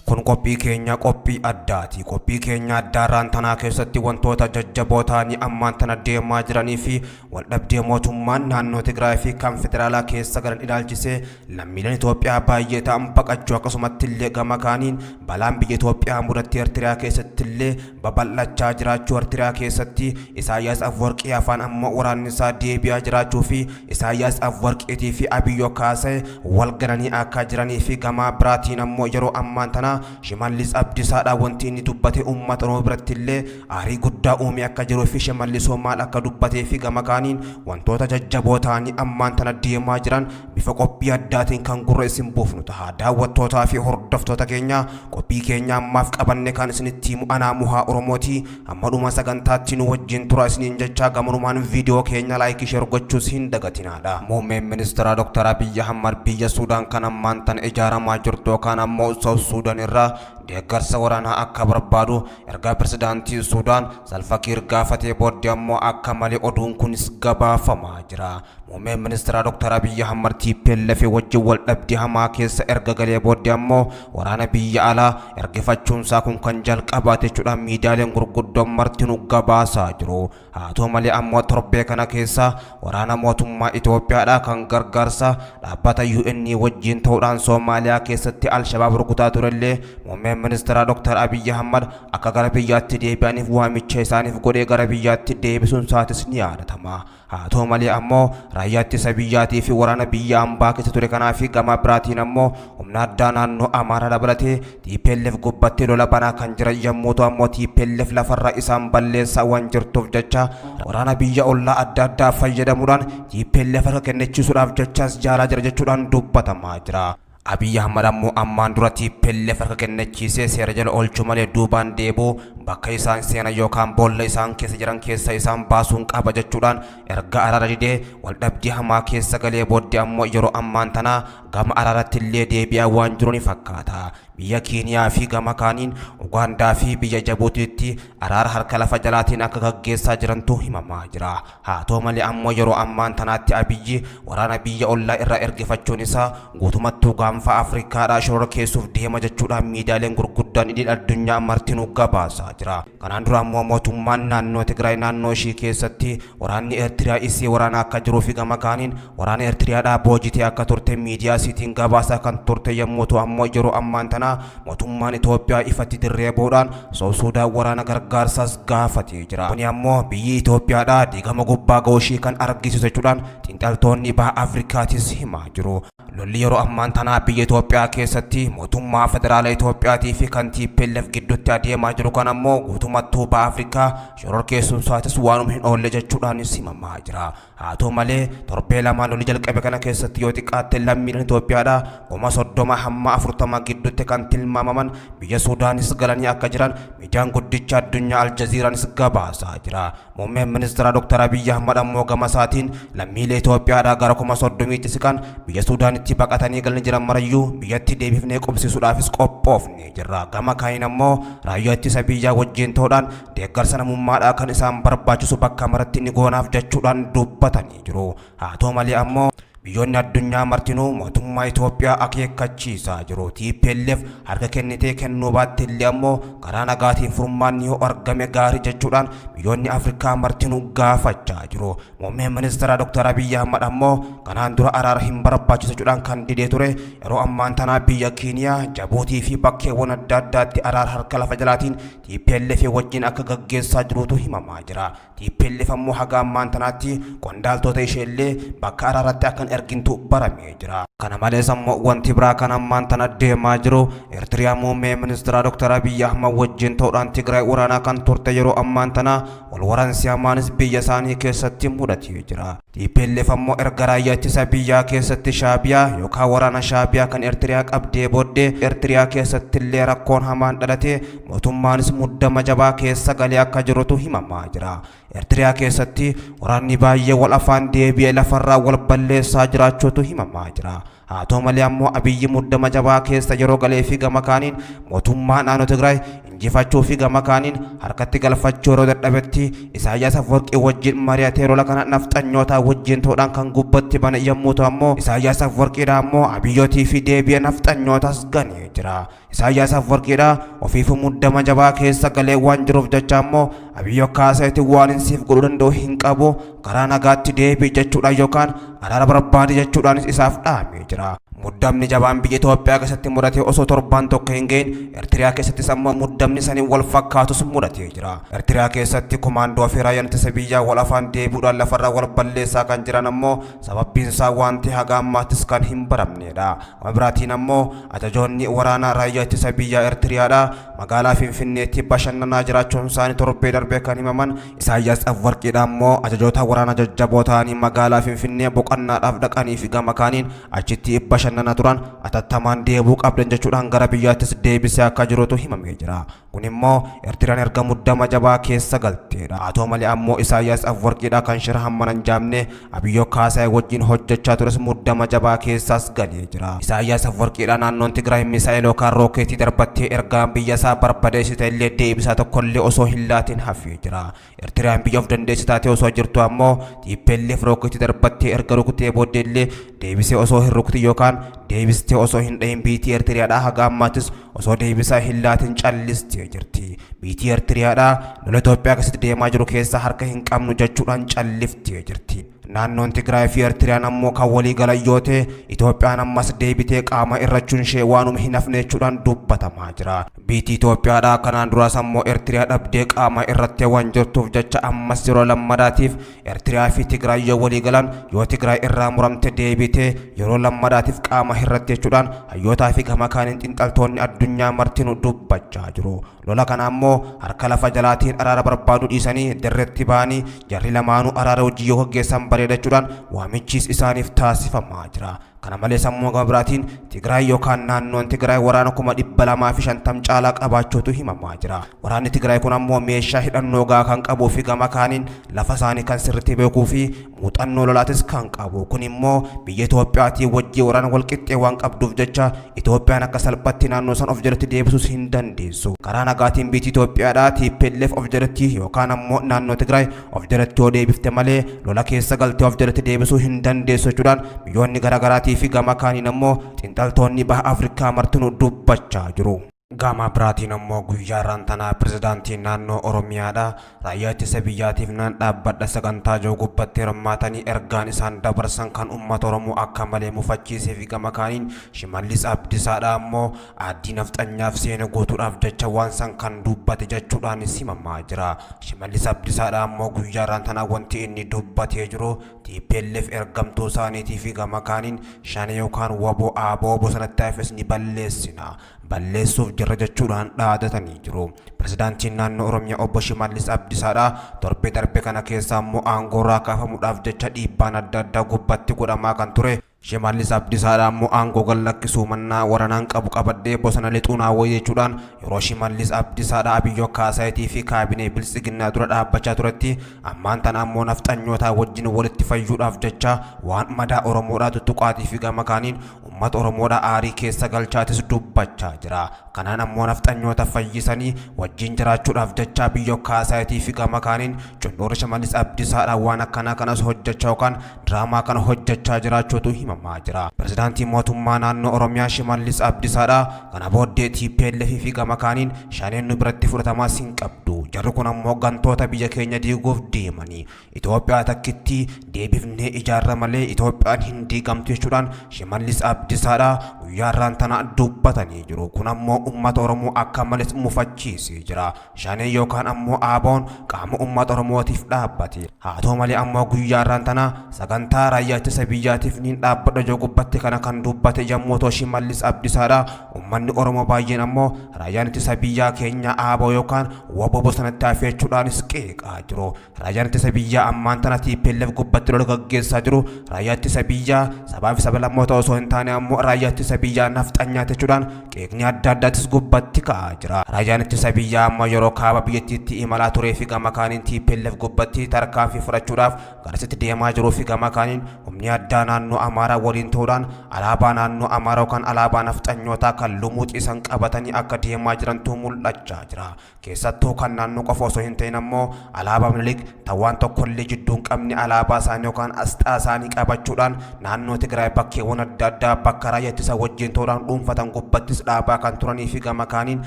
Kun qophii keenya qophii addaati. Qophii keenya addaarraan tanaa keessatti wantoota jajjaboo ta'anii ammaan tana deemaa jiranii fi waldhabdee mootummaan naannoo Tigraay fi kan federaalaa keessa galan ilaalchisee lammiileen Itoophiyaa baay'ee ta'an baqachuu, akkasumatti illee gama kaaniin balaan biyya Itoophiyaa mudatti Eertiriyaa keessatti illee babal'achaa jiraachuu, Eertiriyaa keessatti Isaayyaas Afwarqii afaan ammoo waraanni isaa deebi'aa jiraachuu fi Isaayyaas Afwarqiitii fi Abiyyoo Kaasee wal gananii akka jiranii fi gama biraatiin ammoo yeroo ammaan tana Shimallis Abdiisaadhaan wanti inni dubbate uummata Oromoo biratti illee aarii guddaa uumee akka jiruu fi Shimallisoo maal akka dubbatee fi gama kaaniin wantoota jajjaboo ta'anii ammaan tana deemaa jiran bifa qophii addaatiin kan gurra isin buufnu taha. Daawwattootaa fi hordoftoota keenya, qophii keenya ammaaf qabanne kan isinitti himu anaa Muhaa Oromooti. Hamma dhuma sagantaatti nu wajjin tura isiniin jechaa, gamanumaan viidiyoo keenya like, share gochuus hin dagatinaadha. Muummeen ministeera Dr. Abiyyi Ahmad biyya Suudaan kan ammaan tana ijaaramaa jirtu yookaan ammoo South Suudaan irraa deeggarsa waraanaa akka barbaadu erga pirezidaantii Suudaan Salfakiir gaafatee booddee ammoo akka malee oduun kunis gabaafamaa jira. Muummeen ministeera Dr. Abiyyi Ahmad TPLF wajjin wal dhabdee hamaa keessa erga galee booddee ammoo waraana biyya alaa ergifachuunsaa kun kan jalqabaate jechuudhaan miidiyaaleen gurguddoon martinuu gabaasaa jiru. Haa ta'u malee ammoo torbee kana keessa waraana mootummaa Itoophiyaadhaa kan gargaarsa dhaabbata UN wajjin ta'uudhaan Soomaaliyaa keessatti Alshabaab rukutaa turellee muummeen ministeera Dr. Abiyyi Ahmad akka gara biyyaatti deebi'aniif waamicha isaaniif godhee gara biyyaatti deebisuun isaatis ni yaadatama. Haa ta'u malee ammoo raayyaa ittisa biyyaatii fi waraana biyya ambaa keessa ture kanaa fi gama biraatiin ammoo humna addaa naannoo Amaaraa dabalatee TPLF gubbatti lola banaa kan jiran yommuu ta'u, ammoo TPLF lafarra isaan balleessaa waan jirtuuf jecha waraana biyya ollaa adda addaa fayyadamuudhaan TPLF harka kennichiisuudhaaf jechaas jaalaa jira jechuudhaan dubbatamaa jira. Abiyyi Ahmad ammoo ammaan dura TPLF harka kennachiisee seera jala oolchuu malee duubaan deebi'u, bakka isaan seenan yookaan boolla isaan keessa jiran keessa isaan baasuun qaba jechuudhaan erga araara didee waldhabdii hamaa keessa galee booddee ammoo yeroo ammaan tanaa gama araaratti illee deebi'aa waan jiru ni fakkaata. Biyya Keeniyaa fi gama kaaniin Ugaandaa fi biyya Jabuutiitti araara harka lafa jalaatiin akka gaggeessaa jirantu himamaa jira. Haa ta'u malee ammoo yeroo ammaan tanaatti Abiyyi waraana biyya ollaa irraa ergifachuun isaa guutumattuu gaanfa Afrikaadhaa shororkeessuuf deema jechuudhaan miidiyaaleen gurguddaan idil addunyaa martinuu gabaasaa jira. Kanaan dura ammoo mootummaan naannoo Tigraay naannoo ishii keessatti waraanni Eertiriyaa isii waraana akka jiruu fi gama kaaniin waraana Eertiriyaadhaa boojitee akka turte miidiyaa isiitiin gabaasaa kan turte yommuu ta'u, ammoo yeroo ammaan tanaa mootummaan Itoophiyaa ifatti dirree bu'uudhaan South Suudaan waraana gargaarsaas gaafatee jira. Kuni ammoo biyyi Itoophiyaadhaa diigama gubbaa ga'uu ishii kan argisiisu jechuudhaan xiinxaltoonni baha Afrikaatis himaa jiru. Lolli yeroo ammaan tanaa biyya Itoophiyaa keessatti mootummaa federaala Itoophiyaatii fi kan TPLF gidduutti adeemaa jiru kan ammoo guutumattuu baha Afrikaa shororkeessuun isaatis waanuma hin oolle jechuudhaanis himamaa jira. Haa ta'u malee torbee lamaan lolli jalqabe kana keessatti yoo xiqqaatte lammiileen Itoophiyaadhaa 30,000 hamma 40,000 gidduutti kan tilmaamaman biyya Suudaanis galanii akka jiran miidiyaan guddicha addunyaa Aljaziiraanis gabaasaa jira. Muummeen ministeera Dr. Abiyyi Ahmad ammoo gama isaatiin lammiilee Itoophiyaadhaa gara 30,000tti siqan biyya Suudaanitti baqatanii galanii jiran marayyuu biyyatti deebifnee qubsiisuudhaafis qophoofnee jirra. Gama kaaniin ammoo raayyaa ittisa biyyaa wajjin ta'uudhaan deeggarsa namummaadhaa kan isaan barbaachisu bakka maratti ni goonaaf jechuudhaan dubbatanii jiru. Haa ta'u malee ammoo biyyoonni addunyaa martinuu mootummaa Itoophiyaa akeekkachiisaa jiru. TPLF harka kennitee kennuu baatte illee ammoo karaa nagaatiin furmaanni yoo argame gaarii jechuudhaan biyyoonni Afrikaa martinuu gaafachaa jiru. Muummeen ministeera Dr. Abiyyi Ahmad ammoo kanaan dura araara hin barbaachisu jechuudhaan kan didee ture yeroo ammaan tanaa biyya Keeniyaa, Jabuutii fi bakkeewwan adda addaatti araara harka lafa jalaatiin TPLF wajjin akka gaggeessaa jirutu himamaa jira. TPLF ammoo haga ammaan tanaatti qondaaltota isheellee bakka araaratti akka hin ergintu baramee jira. Kana malees ammoo wanti biraa kan ammaan tana deemaa jiru, Eertiriyaa muummee ministeera Dr. Abiyyi Ahmad wajjin ta'uudhaan Tigraay waraanaa kan turte yeroo ammaan tana wal waraansi hamaanis biyya isaanii keessatti mudatee jira. TPLF ammoo erga raayyaa ittisa biyyaa keessatti Shaabiyaa yookaan waraana Shaabiyaa kan Eertiriyaa qabdee booddee Eertiriyaa keessatti illee rakkoon hamaan dhalate, mootummaanis muddama jabaa keessa galee akka jirutu himamaa jira. Eertiriyaa keessatti waraanni baay'ee wal afaan deebi'ee lafarraa wal balleessaa jiraachuutu himamaa jira. Haa ta'u malee ammoo Abiyyi muddama jabaa keessa yeroo galee fi gama kaaniin mootummaa naannoo Tigraay Injifachuu fi gama kaaniin harkatti galfachuu yeroo dadhabetti Isaayyaas Afwerqii wajjin mari'atee lola kana nafxanyootaa wajjin ta'uudhaan kan gubbatti bane yommuu ta'u ammoo Isaayyaas Afwerqiidha ammoo Abiyyootii fi deebi'ee nafxanyootaas ganee jira. Isaayyaas Afwerqiidha ofiifuu muddama jabaa keessa galee waan jiruuf jecha ammoo Abiyyoo Kaasayeeti waan hin siif godhuu danda'u hin qabu, karaa nagaatti deebi'i jechuudhaan yookaan araara barbaadi jechuudhaanis isaaf dhaamee jira. Muddamni jabaan biyya Itoophiyaa keessatti mudate osoo torbaan tokko hin gahin Ertiriyaa keessattis ammoo muddamni saniin wal fakkaatus mudatee jira. Ertiriyaa keessatti komaandoo fi raayyaan ittisa biyyaa wal afaan deebi'uudhaan lafarraa wal balleessaa kan jiran ammoo sababbiin isaa wanti haga ammaattis kan hin baramneedha. Gama biraatiin ammoo ajajoonni waraanaa raayyaa ittisa biyyaa Ertiriyaadha magaalaa Finfinneetti bashannanaa jiraachuun isaanii torbee darbee kan himaman Isaayyaas Afwarqiidha ammoo ajajoota waraanaa jajjaboo ta'anii magaalaa Finfinnee boqonnaadhaaf dhaqanii fi gama kaaniin achitti bashannanaa turan atattamaan deebuu qabdan jechuudhaan gara biyyaattis deebisee akka jirutu himamee jira. Kun immoo Ertiriyaan erga muddama jabaa keessa galteedha. Haa ta'u malee ammoo Isaayyaas Afwarqiidha kan shira hammana hin jaamne Abiyyoo Kaasaayee wajjin hojjechaa tures muddama jabaa keessaas galee jira. Isaayyaas Afwarqiidha naannoon Tigraay misaa'ela yookaan rookeetii darbattee ergaan biyya isaa barbadeessite illee deebisaa tokkollee osoo hin laatin hafee jira. Ertiriyaan biyya of dandeesse taatee osoo jirtu ammoo TPLF rookeetii darbattee erga rukutee booddee illee deebisee osoo hin rukutin yookaan deebistee osoo hin dhahin biitii Ertiriyaadhaa haga ammaattis osoo deebisaa hin laatin callistee jirti. Biitii Ertiriyaadhaa lola Itoophiyaa keessatti deemaa jiru keessaa harka hin qabnu jechuudhaan calliftee jirti. Naannoon Tigraay fi Ertiriyaan ammoo kan walii galan yoo ta'e Itoophiyaan ammas deebitee qaama irrachuun ishee waanuma hin hafne jechuudhaan dubbatamaa jira. Biitii Itoophiyaadhaa kanaan duraas ammoo Ertiriyaa dhabdee qaama irrattee waan jirtuuf jecha ammas yeroo lammadaatiif Ertiriyaa fi Tigraay yoo walii galan yoo Tigraay irraa muramte deebitee yeroo lammadaatiif qaama hirratti jechuudhaan hayyootaa fi gama kaaniin xiinxaltoonni addunyaa martinuu dubbachaa jiru. Lola kana ammoo harka lafa jalaatiin araara barbaaduu dhiisanii dirreetti ba'anii jarri lamaanuu araara hojii yoo gaggeessan bareeda jechuudhaan waamichis isaaniif taasifamaa jira. Kana malees ammoo gama biraatiin Tigraay yookaan naannoon Tigraay waraana 250,000 caalaa qabaachuutu himamaa jira. Waraanni Tigraay kun ammoo meeshaa hidhannoo gahaa kan qabuu fi gama kaaniin lafa isaanii kan sirriitti beekuu fi muuxannoo lolaatis kan qabu. Kun immoo biyya Itoophiyaatiin wajjin waraana wal qixxee waan qabduuf jecha Itoophiyaan akka salphatti naannoo san of jalatti deebisuus hin dandeessu. Karaa nagaatiin biyyi Itoophiyaadhaa TPLF of jalatti yookaan ammoo naannoo Tigraay of jalatti yoo deebifte malee lola keessa galtee of jalatti deebisuu hin dandeessu jechuudhaan biyyoonni garaagaraatii fi gama kaaniin ammoo xiinxaltoonni baha Afrikaa martinuu dubbachaa jiru. Gama biraatiin ammoo guyyaa har'aan tanaa pirezidaantiin naannoo Oromiyaadha raayyaa ittisa biyyaatiif nan dhaabbadha sagantaa jiru gubbatti hirmaatanii ergaan isaan dabarsan kan uummata Oromoo akka malee mufachiisee fi gama kaaniin Shimallis Abdisaadha ammoo aaddii nafxanyaaf seena guutuudhaaf jecha waan san kan dubbate jechuudhaanis himamaa jira. Shimallis Abdisaadha ammoo guyyaa har'aan tanaa wanti inni dubbatee jiru TPLF ergamtuu isaaniitii fi gama kaaniin Shanee yookaan WBO ABO bosonatti hafes ni balleessina. Balleessuuf jirra jechuudhaan dhaadatanii jiru. Pirezidaantiin naannoo Oromiyaa obbo Shimallis Abdisaadha torbee darbe kana keessa ammoo aangoo irraa kaafamuudhaaf jecha dhiibbaan adda addaa gubbatti godhamaa kan ture. Shimallis Abdisaadha ammoo aangoo gad lakkisuu mannaa waranaan qabu qabadhee bosona lixuu naa wayya jechuudhaan yeroo Shimallis Abdisaadha Abiyyoo Kaasayitii fi kaabinee Biltsiginnaa dura dhaabbachaa turetti ammaan tana ammoo nafxanyootaa wajjin walitti fayyuudhaaf jecha waan madaa Oromoodhaa tuttuqaatii fi gama kaaniin uummata Oromoodhaa aarii keessa galchaatis dubbachaa jira. Kanaan ammoo nafxanyoota fayyisanii wajjin jiraachuudhaaf jecha Abiyyoo Kaasayitii fi gama kaaniin cunduurri Shimallis Abdisaadha waan akkanaa kanas hojjechaa yookaan diraamaa kana hojjechaa jiraachuutu himamaa jira. Pirezidaantiin mootummaa naannoo Oromiyaa Shimallis Abdisaadha kana booddee TPLF fi gama kaaniin Shaneen nu biratti fudhatamaas hin qabdu. Jarri kun ammoo gantoota biyya keenya diiguuf deemanii. Itoophiyaa takkittii deebifnee ijaarra malee Itoophiyaan hin diigamtu jechuudhaan Shimallis Abdisaadha guyyaa har'aan tana dubbatanii jiru. Kun ammoo uummata Oromoo akka malees mufachiisee jira. Shanee yookaan ammoo ABO'n qaama uummata Oromootiif dhaabbate. Haa ta'u malee ammoo guyyaa har'aan tana sagantaa raayyaa ittisa biyyaatiif niin dhaabbadha jiru gubbatti kana kan dubbate yommuu ta'u Shimallis Abdisaadha. Uummanni Oromoo baay'een ammoo raayyaan ittisa biyyaa keenya ABO yookaan WBO bosonatti hafe jechuudhaanis qeeqaa jiru. Raayyaan ittisa biyyaa ammaan tana TPLF gubbatti lola gaggeessaa jiru raayyaa ittisa biyyaa sabaa fi sablammoota osoo hin taane ammoo raayyaa ittisa biyyaa nafxanyaa jechuudhaan qeeqni adda addaattis addaatis gubbatti ka'aa jira. Raayyaan ittisa biyyaa amma yeroo kaaba biyyattiitti imalaa turee fi gama kaaniin TPLF gubbatti tarkaanfii fudhachuudhaaf garasitti deemaa jiruu fi gama kaaniin humni addaa naannoo Amaaraa waliin ta'uudhaan alaabaa naannoo Amaaraa yookaan alaabaa nafxanyootaa kan lumuuxii san qabatanii akka deemaa jirantu mul'achaa jira. Keessattuu kan naannoo qofa osoo hin ta'in ammoo alaabaa Minilik tan waan tokkollee jidduu hin qabne alaabaa isaanii yookaan asxaa isaanii qabachuudhaan naannoo Tigraay bakkeewwan adda addaa bakka raayyaa ittisa wajjin ta'uudhaan dhuunfatan gubbattis dhaabaa kan turanii fi gama kaaniin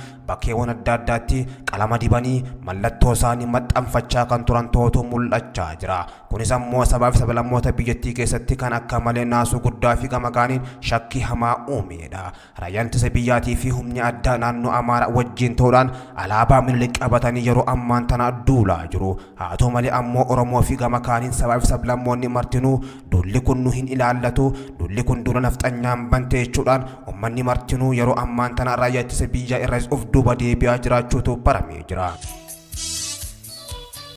bakkeewwan adda addaatti qalama dibanii mallattoo isaanii maxxanfachaa kan turan ta'utu mul'achaa jira. Kunis ammoo sabaa fi sablammoota biyyattii keessatti kan akka malee naasuu guddaa fi gama kaaniin shakkii hamaa uumedha. Raayyaan ittisa biyyaatii fi humni addaa naannoo Amaaraa wajjin ta'uudhaan alaabaa Minilik qabatanii yeroo ammaan tana duulaa jiru. Haa ta'u malee ammoo Oromoo fi gama kaaniin sabaa fi sablammoonni martinuu duulli kun nu hin ilaallatu, duulli kun duula nafxanyaan bante jechuudhaan uummanni martinuu yeroo ammaan tana raayyaa ittisa biyyaa irraas of duuba deebi'aa jiraachuutu baramee jira.